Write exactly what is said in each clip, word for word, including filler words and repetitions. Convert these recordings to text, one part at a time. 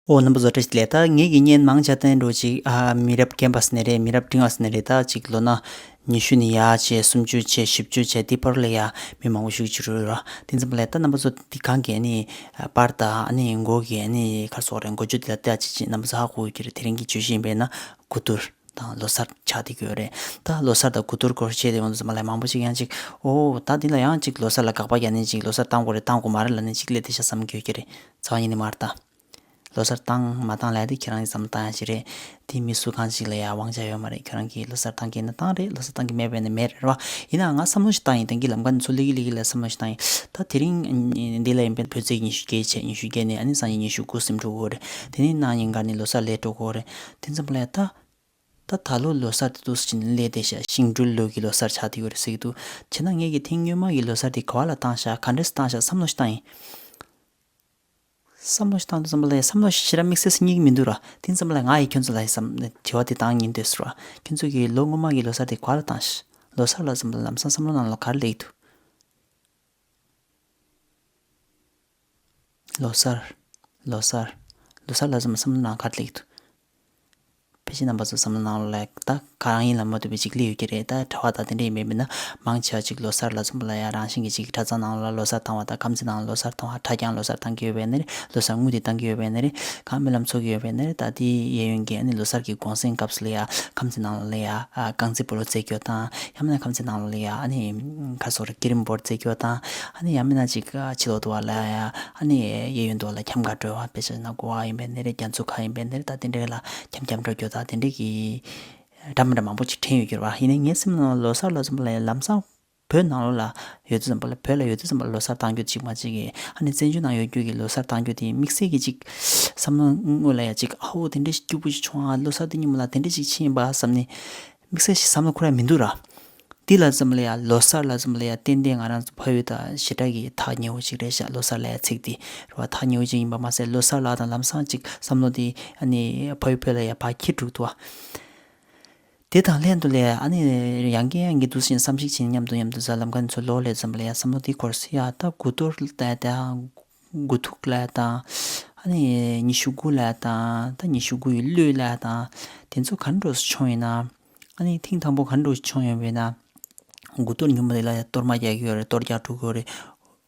ཨོ་རྣམ་པ་ཚོ་བཀྲ་ཤིས་བདེ་ལེགས། ད་ངེད་ཀྱི་བརྙན་མང་ཆ་བསྟན་འགྲོ་ཅིག་ཨ་མི་རབས་རྒན་པ་ཟེར་ནས་རེད། མི་རབས་འབྲིང་བ་ཟེར་ནས་རེད། ད་ཅིག་ལོ་ན་ཉི་ཤུ་ནས་ཡར་བྱས་སུམ་ཅུ་བྱས་བཞི་བཅུ་བྱས་དེ་བར་ལ་ཡ་མི་མང་པོ་ཞིག་ཅིག་རུ་ར། དེ་ཚོ་ལ་ད་རྣམ་པ་ཚོ་དེ་གང་གི་ཨ་ནི་པར་དང་ཨ་ནི་མགོ་གི་ཨ་ནི་ག་རེ་ཟེར་དགོས་རེད། མགོ་ཆུ་དེ་ལ་བལྟས་ཅིག་ཅིག་རྣམ་པ་ཚོ་ཧ་གོ་གི་རེད། དེ་རིང་གི་བརྗོད་གཞི་ཡིན་པས་ན་དགུ་ཐུར་དང་ལོ་གསར་ཆགས་བསྡད་ཀྱི་ཡོད་རེད། ད་ལོ་གསར་དང་དགུ་ཐུར་སྐོར་བཤད་དེ་ཡོང་དུས་ཙམ་པ་ལ་མང་པོ་ཞིག་ཡང་ཅིག་ཨོ་ད་འདི་ལ་ཡང་ཅིག་ལོ་གསར་ལ་དགག་པ་རྒྱག་ནས་ཅིག་ལོ་གསར་བཏང་དགོས་རེད་བཏང་དགོས་མ་རེད་ལབ་ནས་ཅིག་སླེབས་བསྡད་ཤག་བསམ་གྱི་ཡོད་ཀྱི་རེད། ཚ་བ་ཉིན་ནས་མར་ད། ལོ་གསར་བཏང་མ་བཏང་ལབ་དེ་ཁྱེད་རང་གི་བསམ་བློ་བཏང་ཡ་ཞིག་རེད། དེ་མི་སུ་གང་ཞིག་ལ་ཡ་དབང་ཆ་ཡོད་མ་རེད། ཁྱེད་རང་གིས་ལོ་གསར་བཏང་གི་ན་བཏང་རེད། ལོ་གསར་བཏང་གི་མེད་པས་ན་མེད་རེད་བ། ཡིན་ནའང་ང་བསམ་བློ་ཞིག་བཏང་ཡིན། ད་གིན་ལམ་ཁ་ནས་ཚུར་སླེབས་ཀྱི་སླེབས་ཀྱི་ལ་བསམ་བློ་ཞིག་བཏང་ཡིན། ད་དེ་རིང་འདི་ལ་ཡིན་པའི་བོད་ཚེས་ཉི་ཤུ་བརྒྱད་བྱས། ཉི་ཤུ་བརྒྱད་ནས་ཨ་ནི་སང་ཉིན་ཉི་ཤུ་དགུ་ཟིན་འགྲོ་གི་ཡོད་རེད། དེ་ནས་གནངས་ཉིན་འགར་ནས་ལོ་གསར་སླེབས་འགྲོ་གི་ཡོད་རེད། དེ་ཙམ་པ་ལ་ཡ་ད། ད་ད་ལོ་ལོ་གསར་དེ་འདུག་སེ་བྱས་ནས་སླེབས་བསྡད་ཤག་ཤིང་སྦྲུལ་ལོ་གི་ལོ་གསར་ཆགས་བསྡད་ཡོད་རེད་ཟེར་གྱི་འདུག་བྱས་ན་ངེད་ཀྱིས་ཐེངས་སྔོན་མ་གི་ལོ་གསར་དེ་ག་བ་ལ་བཏང་ཤག་ག་འདྲས་སེ་བཏང་ཤག་བསམ་བློ་ཞིག་བཏང་ཡིན། བསམ་བློ་ཞིག་བཏང་དུས་ཙམ་པ་ལ་ཡ་བསམ་བློ་ཞིག་ཞེ་དྲག་དམིགས་བསལ་ཞིག་རྙེད་ཀྱི་མི་འདུག་ར། དེ་ཙམ་པ་ལ་ཡ་ང་ཡིས་ཁྱོད་ཚོ་ལ་ཡ་བསམ་དྲི་བ་དེ་བཏང་ཉིན་དུས་སུ་ར། ཁྱོད་ཚོ་གིས་ལོ་སྔོན་མ་གི་ལོ་གསར་དེ་ག་བ་ལ་བཏང་ཤག་ལོ་གསར་ལབ་ཙམ་པ་ལ་ལམ་སང་བསམ་བློ་ནང་ལ་ག་རེ་སླེབས་ཀྱི་འདུག་ལོ་གསར། ལོ་གསར། ལོ་གསར་ལབ་ཙམ་བསམ་བློ་ནང་ག་རེ་སླེབས་ཀྱི་འདུག་ཕལ་ཆེར་རྣམ་པ་ཚོ་བསམ་བློ་ནང་ལ་ད་ག་རང་ཡིན་ལབ་མ་ཐུབ་པའི་ཅིག་སླེབས་ཡོད་ཀྱི་རེད། ད་གྲྭ་པ་དང་དེ་འདྲ་ཡིན་པས་མིན་ན་མང་ཆེ་བ་ཅིག་ལོ་གསར་ལབ་ཙམ་པ་ལ་ཡ་རང་བཞིན་གྱིས་ཅིག་གྲྭ་ཚང་ནང་ལ་ལོ་གསར་བཏང་བ་དང་། ཁམས་ཚན་ནང་ལ་ལོ་གསར་བཏང་བ། གྲྭ་རྐྱང་ལོ་གསར་བཏང་གི་ཡོད་པས་ན་རེད། ལོ་གསར་དངུལ་དེ་བཏང་གི་ཡོད་པས་ན་རེད། གང་སྨོན་ལམ་འཚོགས་ཀྱི་ཡོད་པས་ན་རེད། ད་དེ་གཡས་གཡོན་གྱི་ཨ་ནི་ལོ་གསར་གྱི་གུང་སེང་སྐབས་སུ་ལ་ཡ་ཁམས་ཚན་ནང་ལ་ལ་ཡ་ཨ་རྐང་རྩེད་སྤོ་ལོ་རྩེད་རྒྱུ་དང་། ཡང་མིན་ན་ཁམས་ཚན་ནང་ལ་ལ་ཡ་ཨ་ནི་ཁ་སོར་ཀི་རིམ་སྤོར་རྩེད་རྒྱུ་དང་། ཨ་ནི་ཡང་མིན་ན་ཅིག་ཕྱི་ལོགས་དུ་བ་ལ་ཡ་ཨ་ནི་གཡས་གཡོན་དུ་བ་ལ་འཁྱམ་ག་འགྲོ་བ། དཔེ་ཆ་ན་གོ་བ་ཡིན་པས་ན་རེད། རྒྱ་མཚོ་ཁ་ཡིན་པས་ན་རེད། ད་དེ་འདྲ་ལ་འཁྱམ་འཁྱམ་འགྲོ་རྒྱུ་དང་དེ་འདྲ་གི་འདྲ་མི་འདྲ་མང་པོ་ཅིག་དྲན་ཡོད་ཀྱི་རེད་བ། ཡིན་ནའི་ངའི་སེམས་ནང་ལ་ལོ་གསར་ལབ་ཙམ་པ་ལ་ཡ་ལམ་སང་བོད་ནང་ལོགས་ལ་ཡོད་དུས་ཙམ་པ་ལ། བོད་ལ་ཡོད་དུས་ཙམ་པ་ལ་ལོ་གསར་བཏང་རྒྱུ་གཅིག་མ་གཅིག་གིས། ཨ་ནི་བཙན་བྱོལ་ནང་ཡོད་རྒྱུ་གི་ལོ་གསར་བཏང་རྒྱུ་དེ་དམིགས་བསལ་གྱི་གཅིག་བསམ་བློ་དངོས་ལ་ཡ་གཅིག་ཨ་ཧོ་དེ་འདྲ་ཞིག་སྐྱིད་པོ་ཞིག་བྱུང་ཨ། ལོ་གསར་དེ་ཉིན་མོ་ལ་དེ་འདྲ་ཞིག་ཕྱིན་ཡིན་པ་བསམ་ནས་དམིགས་བསལ་ཞིག་བསམ་བློ་འཁོར་ཡ་མི་འདུག་ར། དེ་ལབ་ཙམ་ལ་ཡ་ལོ་གསར་ལབ་ཙམ་ལ་ཡ་ཏན་ཏན་ང་རང་ཚོ་ཕ་ཡུལ་དང་ཞེ་དྲག་གི་ཐག་ཉེ་བོ་ཞིག་རེད་ཤག་ལོ་གསར་ལབ་ཡ་ཚིག་དེ་རེད་བ། ཐག་ཉེ་བོ་ཞིག་ཡིན་པ་མ་ཟད་ལོ་གསར་ལབ་དང་ལམ་སང་གཅིག་བསམ་བློ་དེ་ཨ་ནི་ཕ་ཡུལ་བོད་ལ་ཡ་ཕར་འཁྱེར་འགྲོ་འདུག་བ། དེ་དང་ལྷན་དུ་ལ་ཡ་ཨ་ནི་ཡང་བསྐྱར་ཡང་བསྐྱར་འདུག་སེ་བསམ་གཞིག་བྱེད་མཉམ་དུ་མཉམ་དུ་ཟ་ལམ་ཁ་ནས་ཚུར་ལོག་སླེབས་ཙམ་ལ་ཡ་བསམ་བློ་དེ་འཁོར་སོང་ཡ། ད་དགུ་གཏོར་ལ་ཡ་དང་དགུ་ཐུག་ལ་ཡ་དང་། ཨ་ནི་ཉི་ཤུ་དགུ་ལ་ཡ་དང་། ད་ཉི་ཤུ་དགུ་ཡི་གླུད་ལ་ཡ་དང་། དེ་ཚོ་ག་འདྲ་སེ་བྱུང་ཡིན་ན། ཨ་ནི་ཐེངས་དང་པོ་ག་འདྲ་སེ་བྱུང་ཡོད་པས་ན། དགུ་གཏོར་ཉིན་མོ་དེ་ལ་ཡ་གཏོར་མ་རྒྱག་གི་ཡོད་རེད། གཏོར་རྒྱག་འགྲོ་གི་ཡོད་རེད།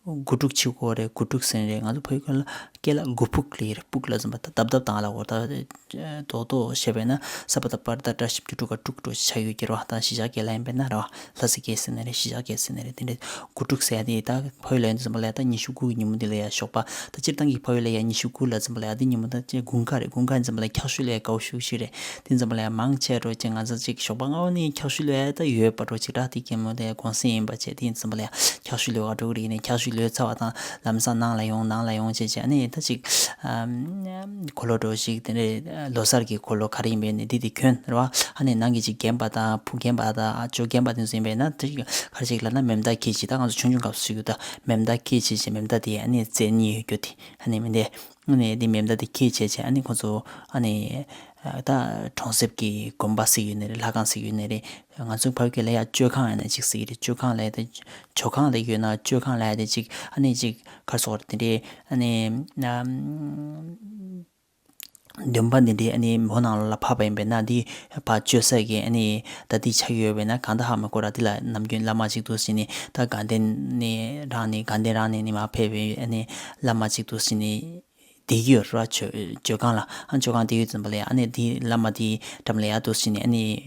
དགུ་ཕྲུག་ཆེ་གོ་རེད། དགུ་ཕྲུག་ཟེར་རེད། ང་ཚོ་བོད་སྐད་ལ་སྐད་ལ་དགུ་ཕུག་ལབ་ཡོད་རེད། ཕུག་ལབ་ཙམ་པ་ད་རྡབ་རྡབ་བཏང་ལ་གོ། ད་རྡོག་རྡོག་བཤད་པས་ན་ས་པ་ད་པར་ད་ཏྲ་ཞབས་ཀྱུ་ཕྲུ་གུ་ཕྲུག་འགྲོ་ཆགས་ཡོད་ཀྱི་རེད་བ། ད་གཞིས་ཆགས་སྐད་ལ་ཡིན་པས་ན་རེད་བ། ལྷ་ས་སྐད་ཟེར་ནི་རེད། གཞིས་ཆགས་སྐད་ཟེར་ནི་རེད། དེ་འདྲ་དགུ་ཕྲུག་ཟེར་ཡ་དེ་ད་ཕ་ཡུལ་ལ་ཡིན་ཙམ་པ་ལ་ཡ་ད་ཉི་ཤུ་དགུ་གི་ཉིན་མོ་དེ་ལ་ཡ་ཞོགས་པ། ད་སྤྱིར་བཏང་གི་ཕ་ཡུལ་ལ་ཡ་ཉི་ཤུ་དགུ་ལབ་ཙམ་པ་ལ་ཡ་དེ་ཉིན་མོ་ད་ཅིག་དགུན་ཁ་རེད། དགུན་ཁ་ཡིན་ཙམ་པ་ལ་འཁྱག་ཤུལ་ལ་ཡ་དགའ་བོ་ཞེ་པོ་ཅིག་རེད། དེ་ཙམ་པ་ལ་ཡ་མང་ཆེ་རོ་ཅིག་ང་ཚོ་ཅིག་ཞོགས་པ་སྔ་བོ་ནས་འཁྱག་ཤུལ་ལ་ཡ་ད་ཡོད་པ་འགྲོ་ཅིག་ར། དེ་གད་མོ་དེ་གུང་སེང་ཡིན་པ་བྱས། དེ་ཡིན་ཙམ་པ་ལ་ཡ་འཁྱག་ཤུལ་ལ་ཡ་ག་འགྲོ་གི་རེད། ཡིན་ནའི་འཁྱག་ཤུལ་ལ་ཡ་ཚར་བ་དང་ལམ་སང་ནང་ལ་ཡོང་། ནང་ལ་ཡོང་བྱས་བྱས་ཨ་ནི་ད་ཅིག་ཨམ། འཁོར་ལོ་འགྲོ་ཞིག་དེ་འདྲའི་ལོ་གསར་གྱི་འཁོར་ལོ་ག་རེ་ཡིན་པའི་ནི་འདི་དེ་གྱོན་རེད་བ། ཨ་ནི་ནང་གི་ཅིག་རྒན་པ་དང་བུ་རྒན་པ་དང་ཇོ་རྒན་པ་དེ་ཚོ་ཡིན་པས་ན་དེ་ག་རེ་ཞིག་ལབ་ན་མེ་མདའ་འཁྱེར་བྱས། ད་ང་ཚོ་ཆུང་ཆུང་སྐབས་སུ་ཞིག་ཡོད། ད་མེ་མདའ་འཁྱེར་བྱས་བྱས་མེ་མདའ་དེ་ཨ་ནི་རྩེ་གཉིས་ཡོད་རྒྱུ་དེ་ཨ་ནི་མེ་མདའ། ཨ་ནི་དེ་མེ་མདའ་དེ་འཁྱེར་བྱས་བྱས་ཨ་ནི་ཁོ་ཚོ་ཨ་ནི་ད་གྲོང་གསེབ་ཀྱི་དགོན་པ་ཟེར་གྱི་ཡོད་ནི་རེད། ལྷ་ཁང་ཟེར་གྱི་ཡོད་ནི་རེད། ང་ཚོའི་བོད་སྐད་ལ་ཡ་མཆོད་ཁང་ཡང་ན་ཅིག་ཟེར་གྱི་རེད། མཆོད་ཁང་ལབ་ཡ་དེ་ཇོ་ཁང་ལབ་ཡོད་ན་མཆོད་ཁང་ལབ་ཡ་དེ་ཅིག་ཨ་ནི་ཅིག་ག་རེ་ཟེར་དགོས་རེད། དེ་འདྲའི་ཨ་ནི་ཨམ། འདོན་པ་འདི་འདྲའི་ཨ་ནི་མོ་ནང་ལ་ཕབ་པ་ཡིན་པས་ན་འདི་ཕར་བཅོལ་ས་གི་ཨ་ནི་ད་འདི་ཆགས་ཡོད་པས་ན་གང་ལྟར་ཧ་མ་གོ་ར། འདི་ལ་ནམ་རྒྱུན་བླ་མ་གཅིག་འདུག་སེ་བྱས་ནས་ད་དགའ་ལྡན་ནས་རང་ནས་དགའ་ལྡན་རང་ནས་ནི་མར་ཕེབས་པའི་ཨ་ནི་བླ་མ་གཅིག་འདུག་སེ་བྱས་ནས་བསྡད་ཀྱི་ཡོད་རེད་བ། མཆོད་མཆོད་ཁང་ལ། ཨ་མཆོད་ཁང་བསྡད་ཡོད་ཙམ་པ་ལ་ཡ་ཨ་ནི་འདི་བླ་མ་འདི་འགྲམ་ལ་ཡ་འདུག་སེ་བྱས་ནས་ཨ་ནི།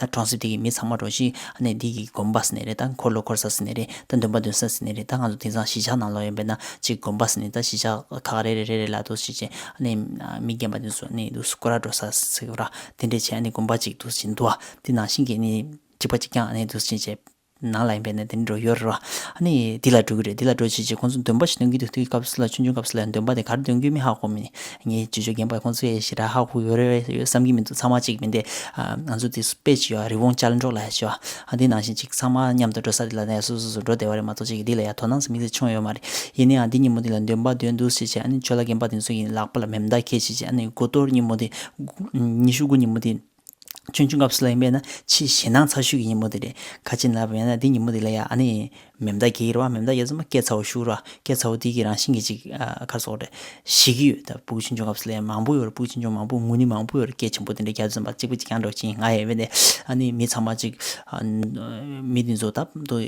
ད་གྲོང་གསེབ་དེ་གི་མི་ཚང་མ་འགྲོ་ཞིག་ཨ་ནི་འདི་གི་དགོན་པ་ཟེར་ནི་རེད། ད་འཁོར་ལོ་འཁོར་ས་ཟེར་ནི་རེད། ད་འདོན་པ་འདོན་ས་ཟེར་ནི་རེད། ད་ང་ཚོ་དེང་སང་གཞིས་ཆགས་ནང་ལོགས་ཡིན་པས་ན་ཅིག་དགོན་པ་ཟེར་ནི། ད་གཞིས་ཆགས་ཁག་རེ་རེ་རེ་རེ་ལ་འདུག་སེ་བྱས་ཨ་ནི་མི་རྒན་པ་དེ་ཚོ་ཨ་ནི་འདུག་སེ་སྐོར་ར་འགྲོ་ས་ཟེར་བ་ར། དེ་འདྲས་བྱས་ཨ་ནི་དགོན་པ་ཅིག་འདུག་སེ་འདུག་བ། དེ་ནང་བཞིན་གྱི་ཨ་ནི་གཅིག་པ་གཅིག་རྐྱང་ཨ་ནི་འདུག་སེ་བྱས། ནང་ལ་ཡིན་པས་ན་དེ་འདྲ་ཡོད་རེད་བ། ཨ་ནི་འདི་ལ་འགྲོ་གི་རེད། འདི་ལ་འགྲོ་བྱེད་ཅེས་ཁོང་ཚོ་འདོན་པ་ཞིག་འདོན་གྱི་འདུག་དེའི་སྐབས་སུ་ལ་ཆུང་ཆུང་སྐབས་སུ་ལ་འདོན་པ་དེ་ག་རེ་འདོན་གྱི་མིན་ཧ་གོ་མི་ནི། ངའི་ཇོ་ཇོ་རྒན་པ་ཁོང་ཚོས་ཞེ་དྲག་ཧ་གོ་ཡོད་རེད་ཡོད་བསམ་གྱི་མི་འདུག་ཚང་མ་གཅིག་མིན་ཏེ། ང་ཚོ་དེ་དཔེ་ཅིག་ཡོད་རི་བོང་ཅལ་འདྲོགས་ལ་ཡ་ཞོ། ཨ་འདི་ནང་བཞིན་ཅིག་ཚང་མ་མཉམ་དུ་འགྲོ་ས་དེ་ལ་ནས་སོ་སོ་སོ་འགྲོ་བདེ་བ་རེད་མ་གཏོགས་ཅིག་འདི་ལ་ཡ་དོ་སྣང་ཟེར་མི་ཚེ་ཆུང་ཡོད་མ་རེད། ཡིན་ནའང་འདི་ཉིན་མོ་དེ་ལ་འདོན་པ་འདོན་འདུག་ཟེར་བྱས་ཨ་ནི་ཇོ་ལ་རྒན་པ་དེ་ཚོ་ཡིན་ལག་པ་ལ་མེ་མདའ་འཁྱེར་བྱས་བྱས་ཨ་ནི་དགུ་གཏོར་ཉིན་མོ་དེ། ཉི་ཤུ་དགུ་ཉིན་མོ་དེ། ཆུང་ཆུང་སྐབས་སུ་ལ་ཡིན་པས་ན་ཕྱི་ཞེད་སྣང་ཚ་ཤོས་ཀྱི་ཉིན་མོ་དེ་རེད། ག་ཅི་ལབ་པ་ཡིན་ན་འདི་ཉིན་མོ་དེ་ལ་ཡ་ཨ་ནི་མེ་མདའ་འཁྱེར་གྱི་རེད་བ། མེ་མདའ་འཁྱེར་ཙམ་པ་སྐད་ཚ་བོ་ཤུགས་རེད་བ། སྐད་ཚ་བོ་དེ་གི་རང་བཞིན་གྱི་ཅིག་ཨ་ག་རེ་ཟེར་དགོས་རེད། ཞེད་ཀྱི་ཡོད། ད་ཕྲུ་གུ་ཆུང་ཆུང་སྐབས་སུ་ལ་ཡ་མང་པོ་ཡོད་རེད། ཕྲུ་གུ་ཆུང་ཆུང་མང་པོ་ངུ་ནི་མང་པོ་ཡོད་རེད། སྐད་ཆེན་པོ་དེ་འདྲ་རྒྱག་ཙམ་པ་གཅིག་པ་གཅིག་རྐྱང་འདྲ་བོ་ཅིག་ཡིན། ང་ཡ་བས་ནས་ཨ་ནི་མི་ཚང་མ་ཅིག་ཨ་མི་དེ་ཚོ་ད་དུ་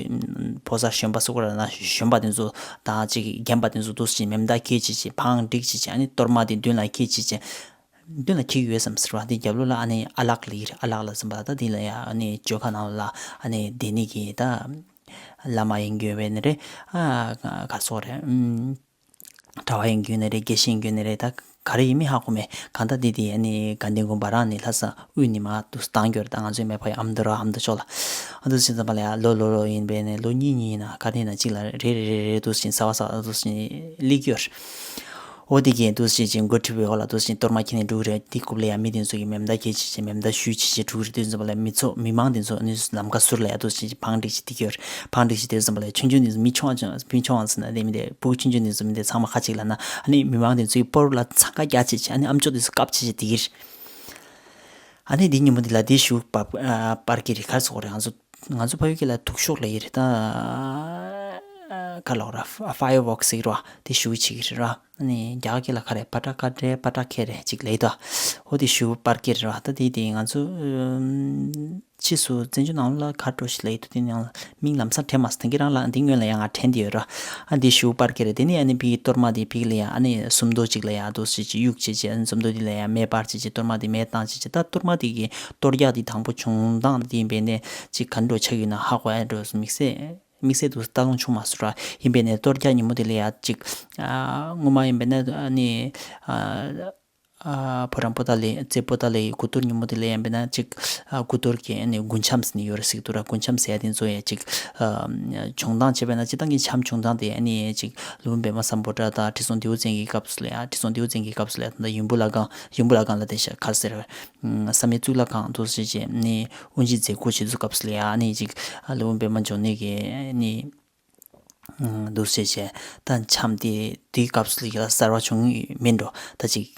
ཕོ་གསར་གཞོན་པ་སོགས་ར་ན་གཞོན་པ་དེ་ཚོ་དང་ཅིག་རྒན་པ་དེ་ཚོ་འདུག་སེ་ཅིག་མེ་མདའ་འཁྱེར་ཅིག་ཅིག་བང་སྒྲིག་ཅིག་ཅིག་ཨ་ནི་གཏོར་མ་དེ་མདུན་ལ་འཁྱེར་ཅིག་ཅིག་མདུན་ལ་འཁྱེར་གྱི་ཡོད་བསམ་ཟེར་བ། དེ་རྒྱབ་ལོགས་ལ་ཨ་ནི་ཨ་ལགས་ལ་ཡིན། ཨ་ལགས་ལ་ཟིན་པ་ད་དེ་ལ་ཡ་ཨ་ནི་བཅོས་ཁང་ནང་ལ་ཨ་ནི་བསྡད་ནི་གི་ད་བླ་མ་ཡིན་རྒྱུ་བས་ནི་རེད། ཨ་ག་སོགས་རེད། ཨུམ། གྲྭ་བ་ཡིན་རྒྱུ་ནི་རེད། དགེ་བཤེས་ཡིན་རྒྱུ་ནི་རེད། ད་ག་རེ་ཡིན་མིན་ཧ་གོ་མེད། གང་ལྟར་དེ་དེ་ཨ་ནི་དགའ་ལྡན་དགོན་པ་རང་ནི་ལྷ་ས་དབུས་ནས་མར་དུ་བཏང་རྒྱུ་རེད། ད་ང་ཚོའི་མེ་ཕ་ཡི་ཨ་མདོ་ར་ཨ་མདོ་ཕྱོགས་ལ་ཨ་འདུག་སེ་ཙམ་པ་ལ་ཡ་ལོ་ལོ་ལོ་ཡིན་པས་ནི་ལོ་གཉིས་གཉིས་ན་ག་རེ་ན་གཅིག་ལ་རེ་རེ་རེ་རེ་འདུག་སེ་ཟ་བ་ཟ་འདུག་སེ་སླེབས་རྒྱུ་རེད། འོ་དེ་གས་འདུག་སེ་ཅིག་འགོ་ཁྲིད་པའི་འོག་ལ་འདུག་སེ་གཏོར་མ་འཁྱེར་ནས་འགྲོ་གི་རེད། དེ་རྐུབ་ལ་ཡ་མི་དེ་ཚོ་གིས་མེ་མདའ་འཁྱེར་བྱས་བྱས་མེ་མདའ་གཞུས་བྱས་བྱས་འགྲོ་གི་རེད། དེ་ཙམ་པ་ལ་མི་ཚོ་མི་མང་དེ་ཚོ་ནི་ལམ་ཁ་ཟུར་ལ་ཡ་འདུག་སེ་བང་སྒྲིག་བྱས་དེ་གས་བང་སྒྲིག་བྱས། དེ་ཙམ་པ་ལ་ཆུང་ཆུང་དེ་ཚོ་མི་ཆུང་བ་ཆུང་མི་ཆུང་བ་ཟེར་ན་དེ་མི་དེ་ཕྲུ་གུ་ཆུང་ཆུང་དེ་ཚོ་མི་དེ་ཚང་མ་ཁ་ཅིག་ལ་ན་ཨ་ནི་མི་མང་དེ་ཚོ་གི་སྤོ་རུ་ལ་འཚང་ཁ་རྒྱག་བྱས་བྱས་ཨ་ནི་ཨམ་ཅོག་དེ་ཚོ་བཀབ་བྱས་བྱས་དེ་གས་རེད། ཨ་ནི་དེ་ཉིན་མོ་དེ་ལ་དེ་ཞུ་པར་པར་གྱི་རེད། ག་རེ་ཟེར་དགོས་རེད། ང་ཚོ་ང་ཚོ་ཕ་ཡུལ་གྱི་ལ་དུག་ཤོག་ལ་ཡི་རེད་ད། ག་ལོག་ར་ཕ་ཡར་ཝོག་ཟེར་གྱི་རེད་བ། དེ་ཞུ་བྱེད་ཀྱི་རེད་ར། ཨ་ནི་རྒྱ་གར་སྐད་ལ་ག་རེ་པ་ཏྲ་ཀ་ཏྲེ་པ་ཏྲ་ཁེ་རེ་ཅིག་ལས་ད། ཧོ་དེ་ཞུ་པར་ཀེ་རེད་ར། ད་དེ་དེ་ང་ཚོ་ཕྱིས་སུ་བཙན་བྱོལ་ནང་ལ་ག་འགྲོ་ཞིག་ལ་ཡི་དུ་དེ་ནང་ལ་མིང་ལམ་སང་དྲན་མ་སོང་། དེང་གི་རང་ལ་འདི་སྔོན་ལ་ཡང་ང་དྲན་དེ་ཡོད་ར། ཨ་འདི་ཞུ་པར་ཀེ་རེད། དེ་ནི་ཨ་ནི་ཕི་གཏོར་མ་དེ་ཕི་ལ་ཡ་ཨ་ནི་སུམ་མདོ་ཅིག་ལ་ཡ་འདུག་སེ་ཅིག་གཡུག་བྱེད་བྱེད། ཨ་ནི་སུམ་མདོ་དེ་ལ་ཡ་མེ་སྤར་བྱེད་བྱེད། གཏོར་མ་དེ་མེ་བཏང་བྱེད་བྱེད། ད་གཏོར་མ་དེ་གི་གཏོར་རྒྱག་དེ་དང་པོ་བྱུང་སྟངས་དེ་ཡིན་པས་ནས་ཅིག་ག་འགྲོ་ཆགས་ཡོད་ན་ཧ་གོ་ཡ་འགྲོ་དམིགས་བསལ། དམིགས་བསལ་དུ་ལྟ་ལོང་བྱུང་མ་སོང་ར། ཡིན་པས་ནས་གཏོར་རྒྱག་ཉིན་མོ་དེ་ལ་ཡ་ཅིག་ཨ་སྔོན་མ་ཡིན་པས་ན་ཨ་ནི་ཨ་ཨ་ཕོ་བྲང་པོ་ཏཱ་ལའི་རྩེ་པོ་ཏཱ་ལའི་དགུ་གཏོར་ཉིན་མོ་དེ་ལ་ཡིན་པས་ན་ཅིག་ཨ་དགུ་གཏོར་གྱི་ཨ་ནི་དགུན་འཆམ་ཟེར་ནི་ཡོད་རེད་ཟེར་གྱི་འདུག་ར། དགུན་འཆམ་ཟེར་ཡ་དེ་ཚོ་ཡ་ཅིག་ཨ་བྱུང་སྟངས་བྱས་པས་ན་སྤྱིར་བཏང་གི་འཆམ་བྱུང་སྟངས་དེ་ཨ་ནི་ཅིག་ལུང་པའི་པདྨ་སམ་བྷོ་ཊ་དང་ཁྲི་སྲོང་ལྡེའུ་བཙན་གྱི་སྐབས་སུ་ལ་ཡ། ཁྲི་སྲོང་ལྡེའུ་བཙན་གྱི་སྐབས་སུ་ལ་ཡ་ད་ཡུམ་བུ་བླ་སྒང་ཡུམ་བུ་བླ་སྒང་ལ་དེ་ཤ་ག་རེ་ཟེར་བསམ་ཡས་གཙུག་ལག་ཁང་དུ་ཞེས་བྱས་ནི་དབུ་འབྱེད་མཛད་སྒོ་བྱེད་དུས་སྐབས་སུ་ལ་ཡ་ནི་ཅིག་ལུང་པའི་པདྨ་འབྱུང་གནས་ཀྱི་ནི་འདུག་ཞེས་བྱས་ད་འཆམ་དེ་དེའི་སྐབས་སུ་ལ་ཡ་གསར་བ་བྱུང་མིན་འགྲོ། ད་ཅིག་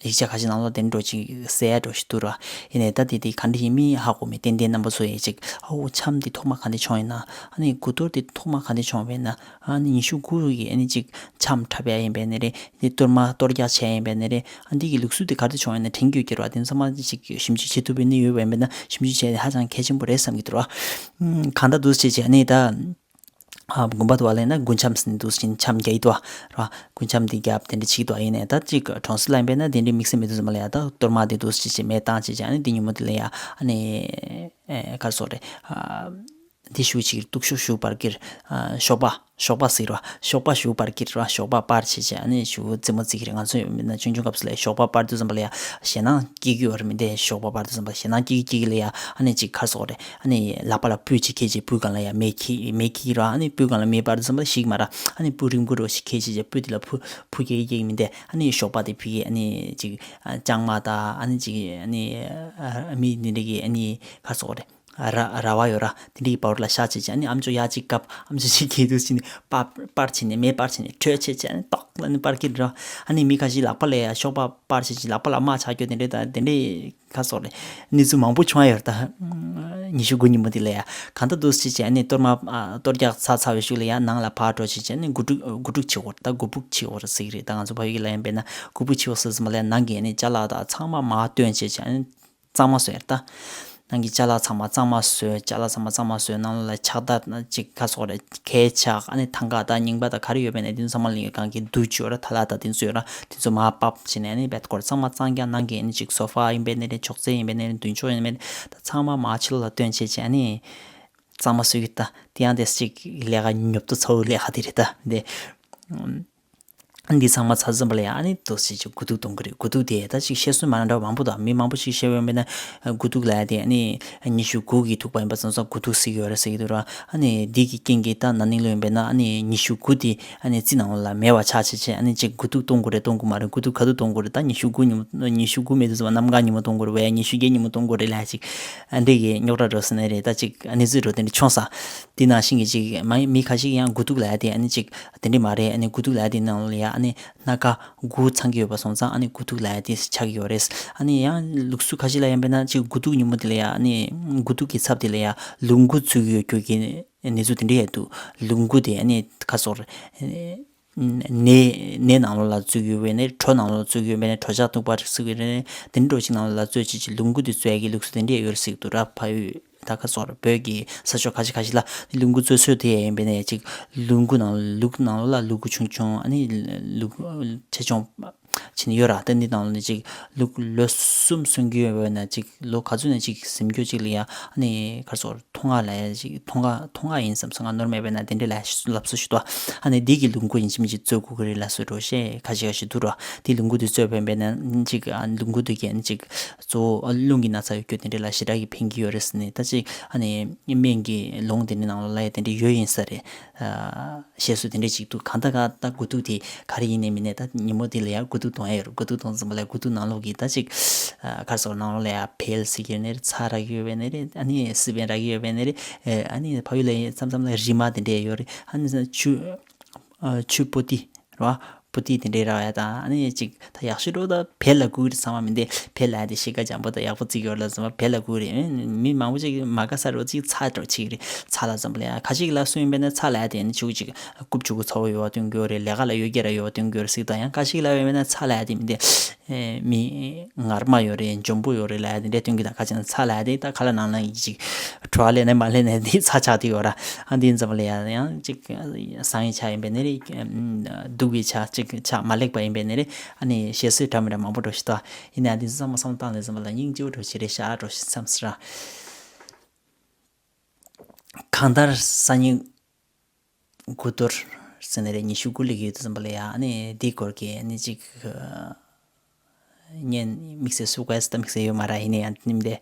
ཡིག་ཆ་ཁ་ཤས་ནང་ལ་དེ་འགྲོ་ཅིག་གསལ་འགྲོ་ཞིག་འདུག་ར། ཡིན་ནའི་ད་དེ་དེ་ག་འདྲ་ཡིན་མིན་ཧ་གོ་མེད། ཏན་ཏན་རྣམ་པ་ཚོ་ཡ་ཅིག་ཨོ་འཆམ་དེ་ཐོག་མ་ག་འདྲ་བྱུང་ཡིན་ན། ཨ་ནི་དགུ་གཏོར་དེ་ཐོག་མ་ག་འདྲ་བྱུང་བས་ན། ཨ་ནི་ཉི་ཤུ་དགུ་གི་ཨ་ནི་ཅིག་འཆམ་འཁྲབ་ཡ་ཡིན་པས་ནི་རེད། ནི་གཏོར་མ་གཏོར་རྒྱག་བྱས་ཡིན་པས་ནི་རེད། ཨ་འདི་གི་ལུགས་སྲོལ་དེ་ག་རེ་བྱུང་ཡིན་ན་དྲན་རྒྱུ་ཡོད་ཀྱི་རེད་བ། དེ་ཚང་མ་ཅིག་ཞིབ་འཇུག་བྱེད་ཐུབ་པའི་གནས་ཡོད་པ་ཡིན་པས་ན་ཞིབ་འཇུག་བྱས་ནས་ཧ་ཅང་གལ་ཆེན་པོ་རེད་བསམ་གྱི་འདུག་ར། གང་ལྟར་འདུག་བྱས་བྱས་ཨ་ནི་ད་ཨ་དགོན་པ་དུ་བ་ལས་ན་དགུན་འཆམ་ཟིན་འདུག་ཕྱིན་འཆམ་རྒྱག་ཡི་དུ་བ་ར། དགུན་འཆམ་དེ་རྒྱབ་དེ་འདྲ་བྱེད་ཀྱི་འདུག་ཡིན་ནའི་ད་ཅིག་གྲོང་གསེབ་ལ་ཡིན་པས་ན་དེ་འདྲའི་དམིགས་བསལ་མི་འདུག་ཙམ་ལ་ཡ། ད་གཏོར་མ་དེ་འདུག་བྱས་བྱས་མེ་བཏང་བྱས་བྱས་ཨ་ནི་དེ་ཉིན་མོ་དེ་ལ་ཡ་ཨ་ནི་ཨེ་ག་རེ་ཟེར་དགོས་རེད། ཨ། དེ་ཞུ་ཅིག་དུག་ཤོག་ཞུ་པར་ཀིར། ཨ་ཞོགས་པ་ཞོགས་པ་ཟེར་བ། ཞོགས་པ་ཞུ་པར་ཀིར་བ། ཞོགས་པ་པར་བྱེད་བྱེད་ཨ་ནི་ཞུ་རྩེད་མོ་རྩེ་གི་རེད། ང་ཚོ་ཡང་མིན་ན་ཆུང་ཆུང་སྐབས་སུ་ལ་ཞོགས་པ་པར་དུས་ཙམ་པ་ལ་ཡ་ཞེད་སྣང་སྐྱེ་གི་ཡོད་རེད། མི་འདས་ཞོགས་པ་པར་དུས་ཙམ་པ་ཞེད་སྣང་སྐྱེ་གི་སྐྱེ་གི་ལ་ཡ་ཨ་ནི་ཅིག་ག་རེ་ཟེར་དགོས་རེད། ཨ་ནི་ལག་པ་ལ་སྤོས་ཅིག་ཁྱེར་བྱེད་སྤོས་སྒང་ལ་ཡ་མེ་ཁྱེར་མེ་ཁྱེར་ར། ཨ་ནི་སྤོས་སྒང་ལ་མེ་པར་དུས་ཙམ་པ་ལ་ཞིག་མ་ར། ཨ་ནི་སྤོས་རིང་པོ་རོ་ཞིག་ཁྱེར་བྱེད་བྱེད་སྤོས་དེ་ལ་ཕུ་ཕུ་སྐྱེ་གི་སྐྱེ་གི་མི་འདས། ཨ་ནི་ཞོགས་པ་དེ་ཕུ་གི་ཨ་ནི་ཅིག་ཨ་ལྕང་མ་དང་ཨ་ནི་ཅིག་ཨ་ནི་ཨ་མི་འདི་འདྲ་གི་ཨ་ནི་ག་རེ་ཟེར་དགོས་རེད། ར་ར་བ་ཡོད་ར། དེ་འདྲའི་བར་ལ་ཤ་བྱེད་ཅེས་ཨ་ནི་ཨམ་ཅོག་ཡ་གཅིག་བཀབ། ཨམ་ཅོག་གཅིག་གིས་དུས་ཕྱིན་ནས་པར་པར་བྱས་ནས་མེ་པར་བྱས་ནས་འཕྲོད་བྱེད་ཅེས་ཨ་ནི་ཏོག་ལ་ནི་པར་ཀིར་ར། ཨ་ནི་མི་ཁ་ཤས་ལག་པ་ལ་ཡ་ཤོག་པ་པར་བྱེད་ཅེས་ལག་པ་ལ་རྨ་ཆགས་རྒྱུ་དེ་འདྲའི་ད་དེ་འདྲའི་ཁ་སོགས་རེད། གནས་ཚུལ་མང་པོ་བྱུང་ཡ་ཡོད་རེད་ད། ཉི་ཤུ་དགུ་ཉིན་མོ་དེ་ལ་ཡ་གང་ལྟར་དུས་ཕྱིན་ཅེས་ཨ་ནི་གཏོར་མ་ཨ་གཏོར་རྒྱག་ཚར་ཚར་བའི་ཤུལ་ལ་ཡ་ནང་ལ་ཕར་འགྲོ་བྱེད་ཅེས་ཨ་ནི་དགུ་ཕྲུག་དགུ་ཕྲུག་བྱེད་དགོས་རེད་ད། དགུ་ཕྲུག་བྱེད་དགོས་རེད་ཟེར་གི་རེད་ད། ང་ཚོ་ཕ་ཡུལ་ལ་ཡིན་པས་ན་དགུ་ཕྲུག་བྱེད་དགོས་ཟེར་ཙམ་ལ་ཡ་ནང་གི་ཨ་ནི་ཅ་ལག་དང་ཚང་མ་མར་བཏོན་བྱེད་ཅེས་ཨ་ནི། གཙང་མ་བཟོས་ཡ་རེད་ད། ནང་གི་ཅ་ལག་ཚང་མ་གཙང་མ་བཟོས། ཅ་ལག་ཚང་མ་གཙང་མ་བཟོས། ནང་ལ་ཕྱག་དར་ཅིག་ག་རེ་ཟེར་དགོས་རེད། གད་ཕྱག་ཨ་ནི་ཐང་ག་དང་རྙིང་པ་དང་ག་རེ་ཡོད་པ་ཡིན་ན་དེ་ཚོ་ཚང་མ་ལ་ཡོད། གང་གི་རྡོ་བྱས་ཡོད་ར། ཐ་ལག་དང་དེ་ཚོ་ཡོད་ར། དེ་ཚོ་མར་ཕབ་བྱས་ནས་ཨ་ནི་བེད་སྐོར་ཚང་མ་གཙང་རྐྱང་། ནང་གི་ཨ་ནི་ཅིག་སོ་ཕ་ཡིན་པ་ཡིན་ནའི་རེད། ཅོག་ཙེ་ཡིན་པ་ཡིན་ནའི་རེད། མདུན་ཅོག་ཡིན་པ་ཡིན་ནའི་རེད། ད་ཚང་མ་མར་ཕྱི་ལོགས་ལ་བཏོན་བྱས་བྱས་ཨ་ནི་གཙང་མ་བཟོས་ཀྱི་ད། དེ་ཡང་དེ་ཅིག་ལས་ཀ་ཉོབ་ཏོ་ཚ་བོའི་ལས་ཀ་དེ་རེད་ད། དེ། འདི་ཚང་མ་ཚར་ཙམ་པ་ལ་ཡང་ཨ་ནི་དུས་ཕྱིན་ཅེས་དགུ་ཐུག་གཏོང་གི་རེད། དགུ་ཐུག་དེ་ད་ཅིག་བཤད་སྲོལ་མ་འདྲ་བ་མང་པོ་འདུག་མི་མང་པོ་ཞིག་བཤད་པ་ཡིན་པས་ན་དགུ་ཐུག་ལ་ཡ་དེ་ཨ་ནི་ཉི་ཤུ་དགུ་གི་ཐུག་པ་ཡིན་པ་ཙང་ཙང་དགུ་ཐུག་ཟེར་གྱི་ཡོད་རེད་ཟེར་གྱི་འདུག་ར། ཨ་ནི་འདི་གི་རྐྱེན་གྱིས་ད་ན་ནིང་ལོ་ཡིན་པས་ན་ཨ་ནི་ཉི་ཤུ་དགུ་དེ་ཨ་ནི་རྩི་ནང་ལ་མེད་པ་ཆགས་བྱས་བྱས་ཨ་ནི་ཅིག་དགུ་ཐུག་གཏོང་དགོས་རེད་གཏོང་དགོས་མ་རེད། དགུ་ཐུག་ག་དུས་གཏོང་དགོས་རེད། ད་ཉི་ཤུ་དགུ་ཉིན་མོ་ཉི་ཤུ་དགུ་མེད་དུས་ཙམ་པ་གནམ་གང་ཉིན་མོ་གཏོང་དགོས་རེད་བས། ཉི་ཤུ་བརྒྱད་ཉིན་མོ་གཏོང་དགོས་རེད་ལབ་ཅིག་ཨ་འདི་གི་རྙོག་དྲ་འགྲོ་ཟེར་ནི་རེད། ད་ཅིག་གནས་ཚུལ་འགྲོ་དེ་འདྲ་བྱུང་ས། དེ་ནང་བཞིན་གྱི་ཅིག་མ་མི་ཁ་ཤས་ཀྱིས་ཡང་དགུ་ཐུག་ལབ་ཡ་དེ་ཨ་ནི་ཅིག་དེ་འདྲ་མ་རེད། ཨ་ནི་དགུ་ཐུག་ལབ་ཡ་དེ་ནང་ལ་ཡ་ ཨ་ནི་སྣ་ཁ་དགུ་ཚང་གི་ཡོད་པ་སོང་ཙང་ཨ་ནི་དགུ་ཐུག་ལབ་ཡ་དེ་ཆགས་ཀྱི་ཡོད་རེད། ཨ་ནི་ཡང་ལུགས་སྲོལ་ཁ་ཤས་ལ་ཡང་དཔེར་ན་ཅིག་དགུ་ཐུག་ཉིན་མོ་དེ་ལ་ཡ་ཨ་ནི་དགུ་ཐུག་གི་ཚབ་དེ་ལ་ཡ་ལུག་མགོ་བཙུགས་ཀྱི་ཡོད་རྒྱུ་གི་གནས་ཚུལ་དེ་འདྲ་ཡོད་འདུག་ལུག་མགོ་དེ་ཨ་ནི་ག་སོར། ནས་ནས་ནང་ལོགས་ལ་བཙུགས་ཡོད་པས་ནས་གྲོ་ནང་ལོགས་བཙུགས་ཡོད་པས་ནས་གྲོ་ཆག་གཏུག་པ་ཟེར་གི་རེད། དེ་འདྲ་ཞིག་ནང་ལོགས་ལ་བཙོས་བྱས་ཀྱི་ལུག་མགོ་དེ་བཙོས་ཀྱི་ལུགས་སྲོལ་དེ་འདྲ་ཡོད་རེད་ཟེར་གི་འདུག་ར། ཕ་ཡུལ་ད་ག་སོགས་ར་བོད་ཀྱི་ས་ཕྱོགས་ཁ་ཤས་ཁ་ཤས་ལ་ལུག་མགོ་བཙོས་སྲོལ་དེ་ཡིན་པས་ནས་ཅིག་ལུག་མགོ་ནང་ལུག་ནང་ལོགས་ལ་ལུ་གུ་ཆུང་ཆུང་ཨ་ནི་ལུག་ཆེ་ཆུང་ཕྱིན་ཡོད་ར། ད་འདི་ནང་ལོགས་ནས་ཅིག་ལུག་ལོ་གསུམ་སོན་གྱི་ཡོད་པས་ན་ཅིག་ལོ་ག་ཚོད་ནས་ཅིག་ཟིན་རྒྱུ་ཅིག་ལ་ཡ་ཨ་ནི་ག་སོགས་ཐོང་ང་ལབ་ཡ་ཅིག་ཐོང་ང་ཐོང་ང་ཡིན་བསམ་སོང་། ང་ནོར་མེད་པས་ན་དེ་འདྲ་ལབ་ལབ་སྲོལ་ཞིག་འདུག་ཨ་ནི་འདི་གི་ལུག་མགོ་ཡིན་གཅིག་མིན་གཅིག་བཙོས་དགོས་ཀྱི་རེད་ལབ་སྲོལ་འདྲ་བཤད་ཁ་ཤས་ཁ་ཤས་འདུག་ར། དེ་ལུག་མགོ་དེ་བཙོས་པས་པས་ན་ཅིག་ཨ་ལུག་མགོ་དེ་གན་ཅིག་གཙོ་བོ་རླུང་གི་ན་ཚ་ཡོད་རྒྱུ་དེ་འདྲ་ལ་ཞེ་དྲག་གི་ཕན་གྱི་ཡོད་རེད་ཟེར་ནས། ད་ཅིག་ཨ་ནི་སྨན་གྱི་ལུང་དེ་འདྲ་ནང་ལ་ལ་ཡ་དེ་འདྲ་ཡོད་ཡིན་ས་རེད། ཨ་བཤད་སྲོལ་དེ་འདྲ་ཅིག་འདུག་གང་ལྟར་ག་ད་དགུ་ཐུག་དེ་ག་རེ་ཡིན་ནའི་མིན་ནའི་ད་ཉིན་མོ་དེ་ལ་ཡ་དགུ་ཐུག་གཏོང་ཡ་ཡོད་རེད། དགུ་ཐུག་གཏོང་ཙམ་པ་ལ་དགུ་ཐུག་ནང་ལོགས་ཀྱི་ད་ཅིག་ཨ་ག་རེ་ཟེར་ནང་ལོགས་ལ་ཡ་བལ་ཟེར་གྱི་ཡོད་ནའི་རེད། ཚྭ་རག་གི་ཡོད་པས་ནའི་རེད། ཨ་ནི་སི་པན་རག་གི་ཡོད་པས་ནའི་རེད། ཨ་ནི་ཕ་ཡུལ་ལ་ཡ་མཚམས་མཚམས་ལ་རིལ་མ་དེ་འདྲ་ཡོད་རེད། ཨ་ནི་ཆུ་ཨ་ཆུ་པོ་ཏི་རེད་བ། པོ་ཏི་དེ་འདྲའི་རག་ཡ་དང་། ཨ་ནི་ཅིག་ད་ཡག་ཤོས་འགྲོ་ད་བལ་ལ་བསྐུར་གི་རེད་ཚང་མ་མི་འདི་བལ་ལ་དེ་གཤིས་ཀ་འཇམ་པོ་དང་ཡག་པོ་བརྩི་གི་ཡོད་ལ་ཚང་མ་བལ་ལ་བསྐུར་རེད། མི་མང་པོ་ཅིག་མ་དགའ་ས་རེད་བ། ཅིག་ཚྭ་འདྲ་བྱེད་ཀྱི་རེད། ཚྭ་ལ་ཙམ་པ་ལ་ཡ་ཁ་ཅིག་ལ་སུ་ཡིན་པས་ན་ཚྭ་ལ་ཡ་དེ་ནི་ཆུ་ཅིག་རྐུབ་ཆུ་གུ་ཚ་བོ་ཡོད་བ་སྟོན་གི་ཡོད་རེད། ལས་ཀ་ལ་གཡོ་སྒྱེ་ར་ཡོད་བ་སྟོན་གི་ཡོད་རེད་ཟེར་གི་འདུག་ཡང་ཁ་ཅིག་ལ་ཡིན་པས་ན་ཚྭ་ལ་ཡ་དེ་མི་འདི་མི་ངར་མ་ཡོད་རེད། འཇོན་པོ་ཡོད་རེད་ལ་ཡ་དེ་འདྲ་སྟོན་གི་འདུག་ཁ་ཅིག་ན་ཚྭ་ལ་ཡ་དེ་ད་ཁ་ལ་ནང་ལ་ཡི་ཅིག་བྲོ་བ་ལེན་ནས་མ་ལེན་ནས་འདི་ཚྭ་ཆགས་དེ་ཡོད་ར། ཨ་འདི་ཙམ་པ་ལ་ཡ་ཡང་ཅིག་བཟང་བའི་ཆ་ཡིན་པས་ནི་རེད། སྡུག་པའི་ཆ་ཅིག་ཆ་མ་ལེགས་པ་ཡིན་པས་ནི་རེད། ཨ་ནི་བཤད་སྲོལ་འདྲ་མི་འདྲ་མང་པོ་འགྲོ་ཞིག་ཏོ། ཡིན་ནའི་འདི་ཚང་མ་བསམ་བློ་བཏང་ནས་ཙམ་པ་ལ་སྙིང་རྗེ་པོ་འགྲོ་ཞིག་རེད་ཤག་འགྲོ་ཞིག་བསམ་སྲིད་ར། གང་ལྟར་སང་ཉིན་དགུ་གཏོར་ཟེར་ནི་རེད། ཉི་ཤུ་དགུ་སླེབས་ཀྱི་ཡོད་དུས་ཙམ་པ་ལ་ཡ་ཨ་ནི་འདི་སྐོར་གྱི་ཨ་ནི་ཅིག་བརྙན་དམིགས་བསལ་བཟོ་དགོས་ཟེར་དམིགས་བསལ་ཡོད་མ་རེད། ཡིན་ནའི་ཡང་ནིམ་དེ་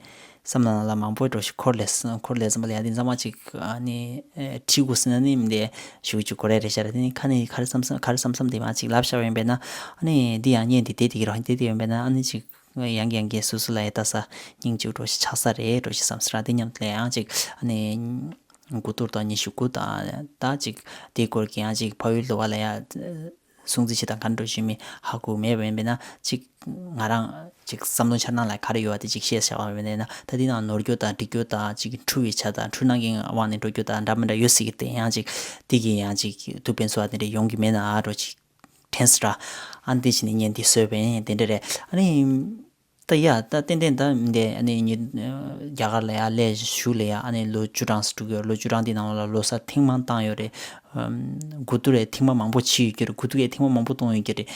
བསམ་བློ་ནང་ལ་མང་པོ་འགྲོ་ཞིག་འཁོར་ལས་འཁོར་ལས་ཙམ་པ་ལ་ཡ་འདི་ཚང་མ་ཅིག་ཨ་ནི་ཁྲིད་དགོས་ཟེར་ན་ནིམ་དེ་ཞུ་ཅིག་གོ་རེ་རེ་ཤ་རེ། དེ་ནི་ཁ་ནས་ག་རེ་བསམ་བསམ་ག་རེ་བསམ་བསམ་དེ་མ་ཅིག་ལབ་བཞག་པ་ཡིན་པས་ན། ཨ་ནི་འདི་ཡང་བརྙན་འདི་བསྡད་དེ་གི་རོགས་བསྡད་དེ་ཡོད་པས་ན། ཨ་ནི་ཅིག་ཡང་ཡང་གིས་སོ་སོ་ལ་ཡ་ལྟ་ས་སྙིང་རྗེ་པོ་འགྲོ་ཞིག་ཆགས་ས་རེད་འགྲོ་ཞིག་བསམ་ས་ར། དེ་མཉམ་དུ་ལ་ཡང་ཅིག་ཨ་ནི་དགུ་གཏོར་དང་ཉི་ཤུ་དགུ་དང་ད་ཅིག་དེའི་སྐོར་གྱི་ཡང་ཅིག་ཕ་ཡུལ་ལོ་བ་ལ་ཡ་སྲུང་བརྩི་བྱེད་སྟངས་ག་འདྲ་ཞིག་མི་ཧ་གོ་མེད་པ་ཡིན་པས་ན། ཅིག་ང་རང་ཅིག་བསམ་བློ་འཆར་སྣང་ལ་ག་རེ་ཡོད་པ་དེ་ཅིག་བཤད་བཞག་པ་ཡིན་པས་ན། ད་དེ་ནང་ནོར་རྒྱུ་དང་འགྲིག་རྒྱུ་དང་ཅིག་འཁྲུལ་བའི་ཆ་དང་འཁྲུལ་སྣང་གི་དབང་ནས་འགྲོ་རྒྱུ་དང་འདྲ་མི་འདྲ་ཡོད་སྲིད་ཀྱི། དེ་ཡང་ཅིག་དེ་གི་ཡང་ཅིག་ཐུགས་ཕན་གསོ་བ་དེ་འདྲ་ཡོང་གི་མེད་ན་ཨ་འགྲོ་ཅིག་དྲན་སྲིད་ར། ཨ་ནི་དེ་བྱས་ནས་བརྙན་འདི་བཟོས་པ་ཡིན། དེ་འདྲ་རེད། ཨ་ནི་ད་ཡ་ད་ཏན་ཏན་ད་འདི་ཨ་ནི་ཉི་རྒྱ་གར་ལ་ཡ་སླེབས་བཞུགས་ལ་ཡ་ཨ་ནི་ལོ་བཅུ་གྲངས་སུ་འགྲོ་གི་ཡོད། ལོ་བཅུ་གྲངས་འདི་ནང་ལ་ལོ་གསར་ཐེངས་མང་བཏང་ཡོད་རེད། ཨམ་དགུ་ཐུག་རེད་ཐེངས་མ་མང་པོ་ཕྱིན་ཡོད་ཀྱི་རེད། དགུ་ཐུག་ཡས་ཐེངས་མ་མང་པོ་གཏོང་ཡོད་ཀྱི་རེད།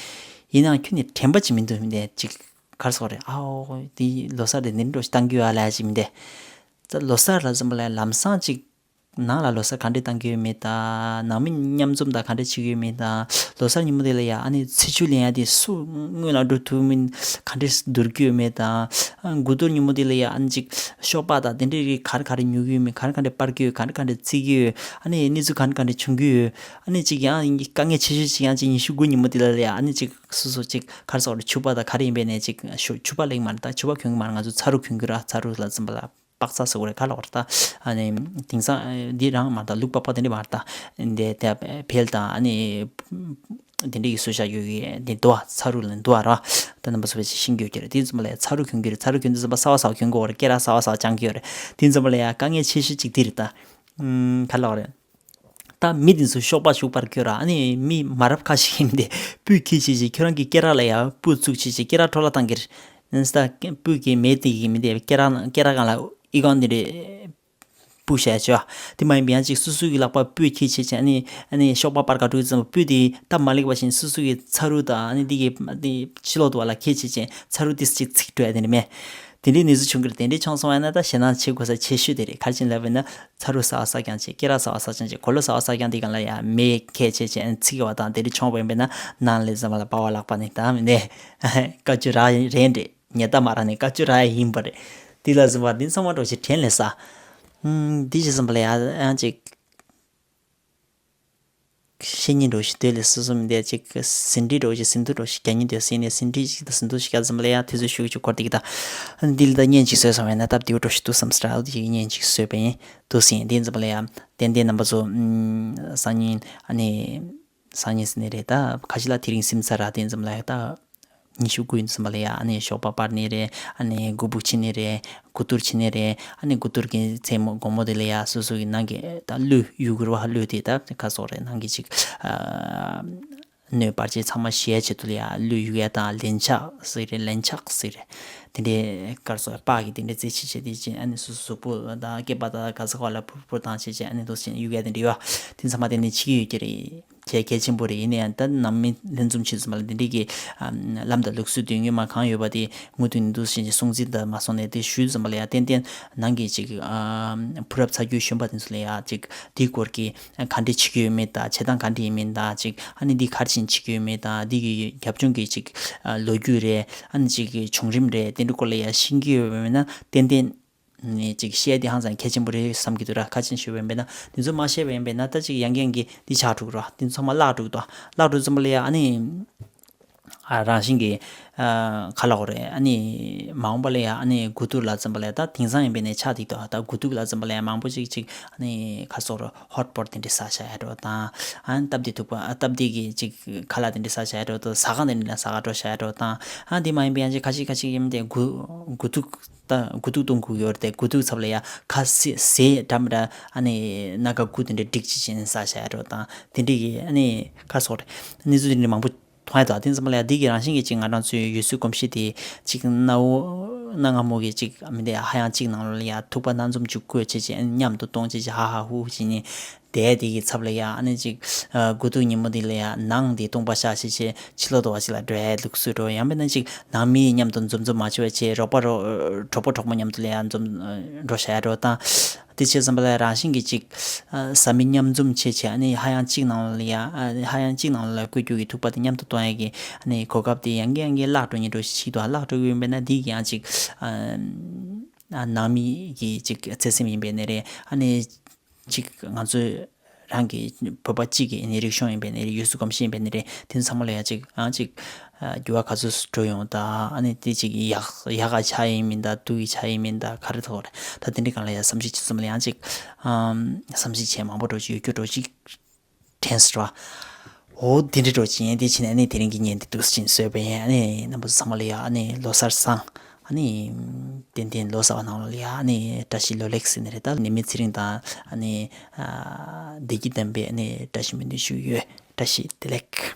ཡིན་ནའང་ཁྱོན་ནས་དྲན་པ་ཅིག་མི་འདུག་མི་འདི་ཅིག་ག་རེ་ཟེར་དགོས་རེད། ཨའོ་འདི་ལོ་གསར་དེ་འདི་འདྲ་ཞིག་བཏང་གི་ཡོད་ཨ་ལ་ཞིག་མི་འདི། ད་ལོ་གསར་ལ་འཛོམས་པ་ལ་ལམ་སང་ཅིག་ནང་ལ་ལོ་གསར་ག་འདྲས་བཏང་གི་ཡོད་མེད་དང་། ནང་མི་མཉམ་འཛོམས་དང་ག་འདྲས་བྱེད་ཀྱི་ཡོད་མེད་དང་། ལོ་གསར་ཉིན་མོ་དེ་ལ་ཡ་ཨ་ནི་ཚེ་ཆུ་ལེན་ཡ་དེ་སུ་སྔོན་ལ་འགྲོ་ཐུབ་མིན་ག་འདྲས་འདུར་གྱི་ཡོད་མེད་དང་། ཨ་དགུ་གཏོར་ཉིན་མོ་དེ་ལ་ཡ་ཨ་ནི་ཅིག་ཤོག་སྦག་དང་དེ་འདྲས་རིགས་ག་རེ་ག་རེ་ཉོ་གི་ཡོད་མེད། ག་རེ་ག་འདྲས་སྤར་གྱི་ཡོད། ག་རེ་ག་འདྲས་བརྩི་གི་ཡོད། ཨ་ནི་གནས་ཚུལ་ག་འདྲས་ག་འདྲས་བྱུང་གི་ཡོད། ཨ་ནི་ཅིག་ཡང་དཀའ་ངལ་ཆེ་ཤོས་ཅིག་ཡང་ཅིག་ཉི་ཤུ་དགུ་ཉིན་མོ་དེ་ལ་ཡ་ཨ་ནི་ཅིག་སོ་སོ་ཅིག་ག་རེ་ཟེར་དགོས་རེད། ཕྱུ་པ་དང་ག་རེ་ཡིན་པས་ནས་ཅིག་ཕྱུ་ཕྱུ་པ་ལེགས་མ་རེད། ད་ཕྱུ་པ་གྱོན་གི་མ་རེད། ང་ཚོ་ཚ་རུ་གྱོན་གི་ར། ཚ་རུ་ལ་འཛོམས་པ་ལ། པགས་ཚ་ཟེར་དགོས་རེད་ག་ལབ་དགོས་རེད་ད། ཨ་ནི་དེང་སང་ཨ་འདི་རང་མ་རེད་ད། ལུག་པགས་པ་དེ་འདྲ་མ་རེད་ད། འདི་དེ་བལ་དང་ཨ་ནི་དེ་འདྲ་ཡི་བཟོས་བཞག་ཡོད་གི། འདི་འདུག་ཨ། ཚ་རུ་ལ་འདུག་ཨ་ར། ད་རྣམ་པ་ཚོ་བས་ཅིག་ཤེས་ཀྱི་ཡོད་ཀྱི་རེད། དེ་འཛོམས་པ་ལ་ཚ་རུ་གྱོན་གི་རེད། ཚ་རུ་གྱོན་དུས་ཙམ་པ་གསར་པ་གསར་པ་གྱོན་དགོས་རེད། སྐེ་རགས་གསར་པ་གསར་པ་བཅང་གི་ཡོད་རེད། དེ་འཛོམས་པ་ལ་ཡ་དཀའ་ངལ་ཆེ་ཤོས་ཅིག་འདི་རེད་ད། ཨུམ་ག་ལབ་དགོས་རེད། ད་མི་དེ་ཚོ་ཤོག་སྦག་ཤོག་སྦག་སྐྱོར་ར། ཨ་ནི་མི་མ་རབས་ཁ་ཤས་ཡིན་ཏེ་སྤུས་འཁྱེར་བྱེད་བྱེད་ཁྱོད་རང་གི་སྐེ་རགས་ལ་ཡ་སྤུ་བཙུགས་བྱེད་བྱེད་སྐེ་རགས་འཕྲོ་བརླག་བཏང་གི་རེད། ཨ་ནི་ད་སྤུ་གི་མེ་དེ་གི་མི་དེ་སྐེ་རགས་སྐེ་རགས་སྒང་ལ་ཨི་ཁུང་དེ་འདྲས་སྤུ་བྱས་བྱོས། དེ་མ་ཡིན་པ་ཡང་ཅིག་སོ་སོ་གི་ལག་པ་སྤུ་འཁྱེར་བྱེད་བྱེད། ཨ་ནི་ཨ་ནི་ཤོག་སྦག་སྤར་ག་འགྲོ་ཙམ་སྤུ་དེ་སྟབས་མ་ལེགས་པ་བཞིན་སོ་སོ་གི་ཚ་རུ་དང་ཨ་ནི་དེ་གི་དེ་ཕྱི་ལོགས་དུ་བ་ལ་འཁྱེར་བྱེད་བྱེད། ཚ་རུ་དེ་ཅིག་ཚིག་འགྲོ་ཡ་དེ་འདྲ་མེད། དེ་འདྲའི་གནས་ཚུལ་བྱུང་གི་རེད། དེ་འདྲའི་བྱུང་སོང་བ་ཡིན་ན་ད་ཞེད་སྣང་བྱེད་དགོས་ས་ཆེ་ཤོས་དེ་རེད། ག་རེ་བྱས་ནས་ལབ་པ་ཡིན་ན་ཚ་རུ་གསར་པ་གསར་རྐྱང་བྱས། སྐེ་རགས་གསར་པ་གསར་རྐྱང་བྱས། གོ་ལོ་གསར་པ་གསར་རྐྱང་དེ་སྒང་ལ་ཡ་མེ་འཁྱེར་བྱས་བྱས་ཚིག་གི་བ་དང་དེ་འདྲ་བྱུང་བ་ཡིན་པས་ན་ནང་ལ་འཛོམས་པ་ལ་པ་ཕ་ལག་པ་ནས་ད་མི་ནས་བཀའ་བཀྱོན་རག་རན་རེད། ཉེས་རྡུང་མ་རག་ནས་བཀའ་བཀྱོན་རག་ཡ་ཡིན་པ་རེད། དེ་ལ་འཛོམས་པ་འདི་ཚང་མ་འགྲོ་ཞིག་དྲན་ལས་ས། ཨུམ་འདི་ཞིག་འཛོམས་པ་ལ་ཡ་ཡང་ཅིག་བཤད་སྙིང་འདྲ་བོ་ཞིག་འདོད་ལས་སོ་སོ་མི་འདོད་ཅིག་ཟིན་བྲིས་འདྲ་བོ་ཞིག་ཟིན་ཐོ་འདྲ་བོ་ཞིག་རྒྱག་སྙིང་འདོད་ཟིན་ནས་ཟིན་བྲིས་ཞིག་དང་ཟིན་ཐོ་ཞིག་རྒྱག་ཙམ་ལ་ཡང་དུས་ཚོད་ཤུགས་ཀྱིས་འགོར་བསྡད་ཀྱི་ད། ཨ་ནི་འདི་ལ་ད་བརྙན་ཅིག་བཟོས་སོང་བས་ན་སྟབས་བདེ་བོ་འདྲ་ཞིག་འདུག་བསམ་སྲིད་ར། འོ་དེ་ཞིག་བརྙན་ཅིག་བཟོས་པ་ཡིན། འདུག་ཟིན་འདི་འཛིན་པ་ལ་ཡང་ཏན་ཏན་རྣམ་པ་ཚོ་སང་ཉིན་ཨ་ནི་ སང་ཉིན་ཟེར་ནི་རེད། ད་ཁ་ཤས་ལ་དེ་རིང་སིམ་ས་ར་དེ་ཙམ་ལ་ཡ་ད། ཉི་ཤུ་དགུ་ཡིན་ཙམ་པ་ལ་ཡ་ཨ་ནི་ཞོགས་པ་སྤར་ནི་རེད། ཨ་ནི་དགུ་ཕུག་ཕྱིན་ནི་རེད། དགུ་ཐུར་ཕྱིན་ནི་རེད། ཨ་ནི་དགུ་ཐུར་གྱི་མཚན་མོ་དགོང་མོ་དེ་ལ་ཡ་སོ་སོ་གི་ནང་གི་ད་གླུ་གཡུག་རུ་བ་གླུ་དེ་ད་ཁ་སོག་རེད། ནང་གི་ཅིག་ཨ་སྣོད་བར་ཆད་ཚང་མ་ཞི་ཡ་ཆེད་དུ་ལ་ཡ་གླུ་གཡུག་ཡ་དང་ལན་ཆགས་ཟེར་རེད། ལན་ཆགས་ཟེར་རེད། དེ་འདྲའི་ཁ་སོག་པགས་ཀྱི་དེ་འདྲའི་རྩེ་ཆེ་ཆེ་དེ་ཅིག་ཨ་ནི་སོ་སོ་གཟུགས་པོ་དང་སྐེད་པ་དང་ག་ས་ག་ལ་ཕུར་ཕུར་དང་ཆེ་ཆེ་ཨ་ནི་འདུག་ཅིག་གཡུག་ཡ་དེ་འདྲ་ཡོད། དེ་ཚང་མ་དེ་ནི་ཕྱི་གི་ཡོད་ཀྱི་རེད། གལ་གལ་ཆེན་པོ་རེད། ཡིན་ན་ཡང་ད་ནང་མི་ལྷན་འཛོམས་བྱེད་ཙམ་པ་ལ་འདི་འདྲའི་གི་ཨམ་ལམ་དང་ལུགས་སྲོལ་དུས་ངོ་མ་གང་ཡོད་པ་དེ་དངོས་དུ་ནི་འདུག་ཟེར་གྱི་སྲུང་བརྩི་དང་མ་སོང་ནས་དེ་ཞུས་ཙམ་པ་ལ་ཡང་ཏན་ཏན་ནང་གི་ཅིག་ཨམ་བུ་རབས་ཚ་རྒྱུད་གཞོན་པ་དེ་ཚོ་ལ་ཡང་ཅིག་དེའི་སྐོར་གྱི་ག་འདྲས་བྱེད་ཀྱི་ཡོད་མེད་དང་། བྱེད་སྟངས་ག་འདྲས་ཡིན་མིན་དང་། ཅིག་ཨ་ནི་འདི་ག་རེ་བྱེད་ཀྱི་ཡོད་མེད་དང་། འདི་གི་རྒྱབ་ལྗོངས་ཀྱི་ཅིག་ཨ་ལོ་རྒྱུས་རེད། ཨ་ནི་ཅིག་གི་བྱུང་རིམ་རེད། དེ་འདྲའི་སྐོར་ལ་ཡང་ཤེས་ཀྱི་ཡོད་མེད་ན་ཏན་ཏན། ནས་ཅིག་བཤད་དེ་ཧང་སང་གལ་ཆེན་པོ་རེད་བསམ་གྱི་འདུག་ར། ཁ་ཆེན་ཞུ་བ་ཡིན་པས་ན་དེ་ཚོ་མ་བཤད་པ་ཡིན་པས་ན་ད་ཅིག་ཡང་ཡང་གི་འདི་ཆགས་འགྲོ་གི་ར། དེ་ཚང་མ་བརླག་འགྲོ་གི་འདུག་བརླག་འགྲོ་ཙམ་པ་ལ་ཡ་ཨ་ནི་ཨ་རང་བཞིན་གྱི་ཨ་ག་ལ་འོ་རེད། ཨ་ནི་མ་འོངས་པ་ལ་ཡ་ཨ་ནི་དགུ་ཐུག་ལ་ཙམ་པ་ལ་ཡ་ད་དེང་སང་ཡིན་པས་ནས་ཆགས་འདུག་ད་དགུ་ཐུག་ལ་ཙམ་པ་ལ་ཡ་མང་པོ་ཅིག་ཅིག་ཨ་ནི་ཁ་སོག་ར་ཧོཊ་པོཊ་དེ་འདྲ་ཟ་བྱ་ཡ་འགྲོ་དང་། ཨ་ནི་སྟབས་བདེ་ཐུག་པ་ཨ་སྟབས་བདེ་གི་ཅིག་ཁ་ལག་དེ་འདྲ་ཟ་བྱ་ཡ་འགྲོ་དང་། ཟ་ཁང་དེ་འདྲ་ལ་ཟ་ག་འགྲོ་བྱ་ཡ་འགྲོ་དང་། ཨ་དེ་མ་ཡིན་པ་ཡང་ཅིག་ཁ་ཅིག་ཁ་ཅིག་ཡིན་དེ་དགུ་དགུ་ཐུག་ད་དགུ་ཐུག་གཏོང་དགོས་ཡོད་རེད་དེ། དགུ་ཐུག་ཚབ་ལ་ཡ་ཁ་ཟས་ཟས་འདྲ་མི་འདྲ་ཨ་ནི་སྣ་ཁ་དགུ་དེ་འདྲ་སྒྲིག་ཅིག་བྱས་ནས་ཟ་བྱ་ཡ་འགྲོ་དང་། དེ་འདྲ་གི་ཨ་ནི་ཁ་སོག་རེད། གནས་ཚུལ་དེ་འདྲ་མང་པོ་མཐོང་ཡ་དང་། དེ་ཙམ་ལ་ཡ་འདི་གི་རང་བཞིན་གྱི་ཅིག་ང་རང་ཚོའི་ཡུལ་སྲོལ་གོམས་གཤིས་དེ་ཅིག་གནའ་བོ་གནའ་སྔ་མོ་གི་ཅིག་མི་འདི་ཧ་ཡང་ཅིག་ནང་ལ་ཡ་ཐུག་པ་སྣ་འཛོམས་ཅིག་བསྐོལ་བྱས་བྱས་མཉམ་དུ་གཏོང་བྱས་བྱས་ཧ་ཧ་ཧུ་ཧུ་བྱས་ནས། དེ་དེ་གི་ཚབ་ལ་ཡ་ཨ་ནི་ཅིག་ཨ་དགུ་ཐུག་ཉིན་མོ་དེ་ལ་ཡ་ནང་དེ་སྟོང་པ་ཤག་ཤིག་བྱས་ཕྱི་ལོགས་དུ་བ་ཅིག་ལ་འགྲོ་ཡ་ལུགས་སྲོལ་འགྲོ། ཡང་མིན་ན་ཅིག་ནང་མི་མཉམ་དུ་འཛོམས་འཛོམས་མ་བྱེད་པ་བྱས་རོགས་པ་རོགས་གྲོགས་པོ་གྲོགས་མོ་མཉམ་དུ་ལ་ཡ་འཛོམས་འགྲོ་བྱ་ཡ་འགྲོ་དང་། དེ་བྱས་ཙམ་པ་ལ་ཡ་རང་བཞིན་གྱི་ཅིག་ཨ་བཟའ་མི་མཉམ་འཛོམས་བྱས་བྱས་ཨ་ནི་ཧ་ཡང་ཅིག་ནང་ལ་ཡ་ཨ་ཧ་ཡང་ཅིག་ནང་ལ་བཀོད་རྒྱུ་གི་ཐུག་པ་དེ་མཉམ་དུ་གཏོང་ཡ་གི་ཨ་ནི་གོ་སྐབས་དེ་ཡང་གི་ཡང་གི་བརླག་འགྲོ་ཉེ་འགྲོ་ཞིག་ཏུ་བརླག་འགྲོ་གི་ཡོད་པས་ན། འདི་གི་ཡང་ཅིག་ཨ་ནང་མི་གི་ཅིག་བརྩེ་སེམས་ཡིན་པས་ནི་རེད། ཨ་ནི་ཅིག་ང་ཚོའི་རང་གི་བོད་པ་གཅིག་གི་ནི་རིག་གཞུང་ཡིན་པའི་ནི་རེད། ཡུལ་སྲོལ་གོམས་གཤིས་ཡིན་པའི་ནི་རེད། དེ་ཚོ་ཚང་མ་ལ་ཡང་ཅིག་ཨང་ཅིག་འགྱུར་བ་ག་ཚོད་འགྲོ་ཡོང་དང་། ཨ་ནི་དེ་ཅིག་ཡག་ཡག་ག་ཆ་ཡིན་མིན་དང་། སྡུག་གི་ཆ་ཡིན་མིན་དང་། ག་རེ་ཐོག་རེད། ད་དེ་འདྲའི་སྒང་ལ་ཡང་བསམ་གཞིག་བྱེད་ཙམ་ལ་ཡང་ཅིག་ཨམ་བསམ་གཞིག་བྱས་མང་པོ་འགྲོ་ཅིག་ཡོད་རྒྱུ་འགྲོ་ཅིག་དྲན་སོང་བ། འོ་དེ་འདྲའི་འགྲོ་ཅིག་ཡིན། དེ་ཕྱིན་ནས་ཨ་ནི་དེ་རིང་གི་ཉིན་དེ་འདུག་སེ་བཟོས་པ་ཡིན། ཨ་ནི་རྣམ་པ་ཚོ་ཚང་མ་ལ་ཡང་ཨ་ནི་ལོ་གསར་བཟང་། ཨ་ནི་ཏན་ཏན་ལོ་གསར་བ་ནང་ལ་ཡ་ཨ་ནི་བཀྲ་ཤིས་ལོ་ལེགས་ཟེར་ནི་རེད། ད་ནད་མེད་ཚེ་རིང་དང་ཨ་ནི་ཨ་བདེ་སྐྱིད་ལྡན་པའི་ཨ་ནི་བཀྲ་ཤིས་སྨོན་འདུན་ཞུ་གི་ཡོད། བཀྲ་ཤིས་བདེ་ལེགས།